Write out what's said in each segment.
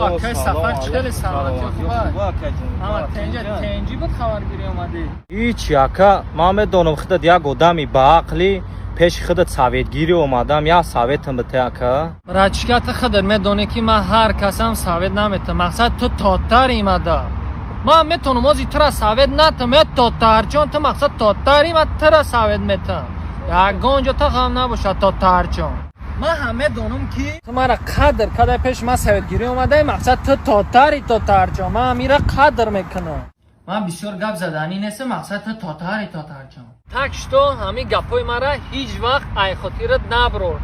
Акай Сафар, чӣ хеле саломатӣ хуба? Ама тенҷа тенҷӣ буд, хабаргирӣ омадӣ. Ҳеч, ака, ман медонам, худат як одами баақлӣ, пеши худат советгирӣ омадам, як советам бите, ака. Братишка, ту худат медонӣ, ки ман ҳар касам совет наметам. Мақсад, ту тотар имада. Ман метонам ози тура совет натам, е тотарчон, ту мақсад тотари, ман тура совет метам. Ягон ҷо та ғам набошад, тотарчон. Ман ҳам медонам, ки ту мара қадр кадай, пеши ман советгирӣ омадай, мақсад, ту тотари, тотарчон. Ман ҳамира қадр мекунам. Ман бисёр гап заданӣ нестам, мақсад, ту тотари, тотарчон. Так что ҳамин гапҳои мара ҳеҷ вақт ай хотират наброр.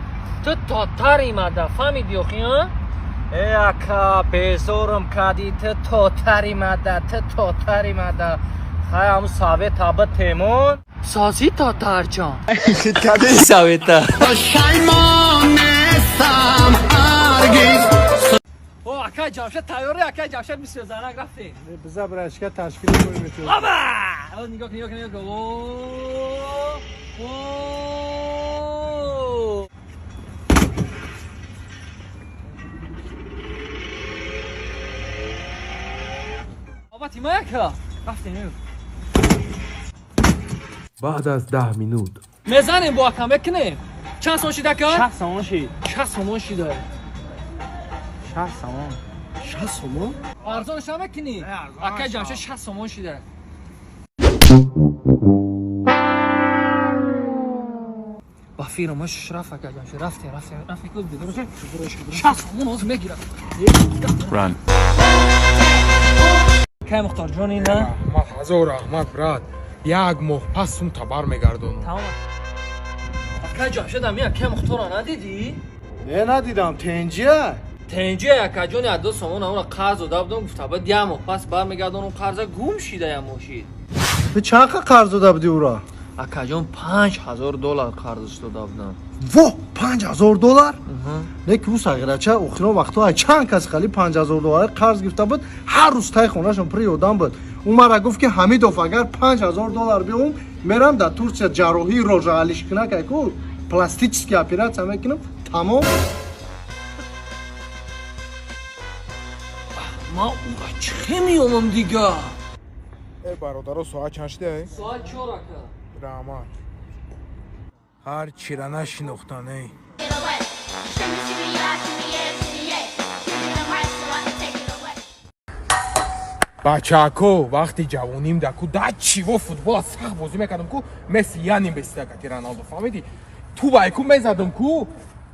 Ту тотар имада, фаҳмиди охи, а? Э, ака, безорам кади, ту тотари мада, ту тотари мада. Хай, ҳамун совета битемон. Созӣ, тотарчон. Совета. پشیمان هرگز. О, акай Ҷамшед тайёрӣ, акай Ҷамшед бисёр занак рафтем. Биза, братишка, ташкил кунем ту. Оба! О, нигоҳ, нигоҳ, нигоҳ. О! О! Баба, тима яка. Рафтем. Баъд аз 10 минут. Мезанем бо акам бекунем. Чанд сом шид, ака? 60 сомон шид. 60 сомон шида. 60 сомон. 60 сомон? Арзонш намекунӣ? Акай Ҷамшед, 60 сомон шида. Ба фирма рафт, акай Ҷамшед, рафтем, рафтем, рафтем. 60 сомон ҳозир мегирам. Run. Акай Мухторҷон, ина. Раҳмат, ҳазор раҳмат, брат. Як моҳ пас сум табар мегардонам. Тамом. Акай Ҷамшед, ами акай Мухтора надидӣ? Не, надидам, тенҷия? Тенҷи, акаҷони, 2 сомон амро қарз дода будам, гуфта бад як моҳ пас бармегардонам қарза, гум шида як мошид. Ту чанд қа қарз дода будӣ ӯро? Акаҷон, 5000 доллар қарзш дода будам. Во, 5000 доллар? Не, ки ӯ сағирача охирон вақтҳо ай чанд кас хали 5000 доллар қарз гирифта буд, ҳар рӯз таи хонашон пури одам буд. Ӯ мара гуфт, ки Ҳамидов, агар 5000 доллар биём, мерам дар Турсия ҷарроҳии рожаалишкунак айку, пластический операция мекунам, тамом. Ман ура чӣ меомам дига? Э, бародаро, соат чанд шуда? Соат 4, ака. Раҳмат, ҳар чира нашинохтан, эй. Shimmy, shimmy, yeah, shimmy, yeah, shimmy, yeah. Give me the right so I can take it away. Бачако, вақти ҷавоним даку да чиво футбола сахт бозӣ мекардам ку, Месси яним бесидакати Роналдо, фаҳмидӣ? Тубайку мезадам ку,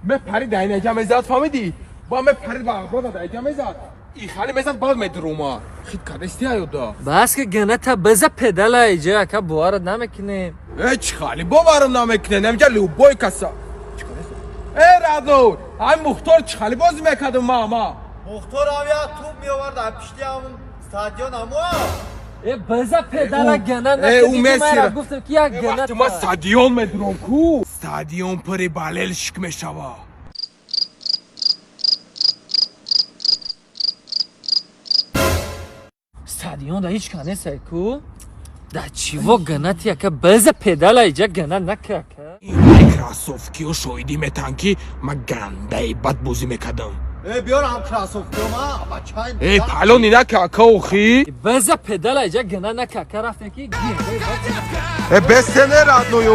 мепарид, даинаҷа мезад, фаҳмидӣ? Ба мепарид, ба аброда даиҷа мезад, ихали мезад, баъд медурума хит кадести аёда. Бас ки, гената беза педала иҷа, ака, боварат намекунем. Э, чӣ хали боварам намекунем? Намҷа любой каса э радо ай Мухтор чӣ хали бозӣ мекардам мама. Мухтор ам як туп меовард а пишти ам стадион амуа. Э, беза педала гена. Э, ӯ Мессира. Гуфтам ки як гена. Вақти ма стадион медурам ку, стадион пури болельщик мешава. Стадион да ҳеч кас нестай ку, да чиво генати, ака, беза педала иҷа, гена нака, ака. Ин кроссовкиё шоҳидӣ метаҳанд, ки ман гандаи бад бозӣ мекардам. Э, биёр ам кроссовкиёма, бачай. Э, палони нака, ака, охи. Беза педала иҷа, гена нака, ака, рафтем ки Э, бестене, родной.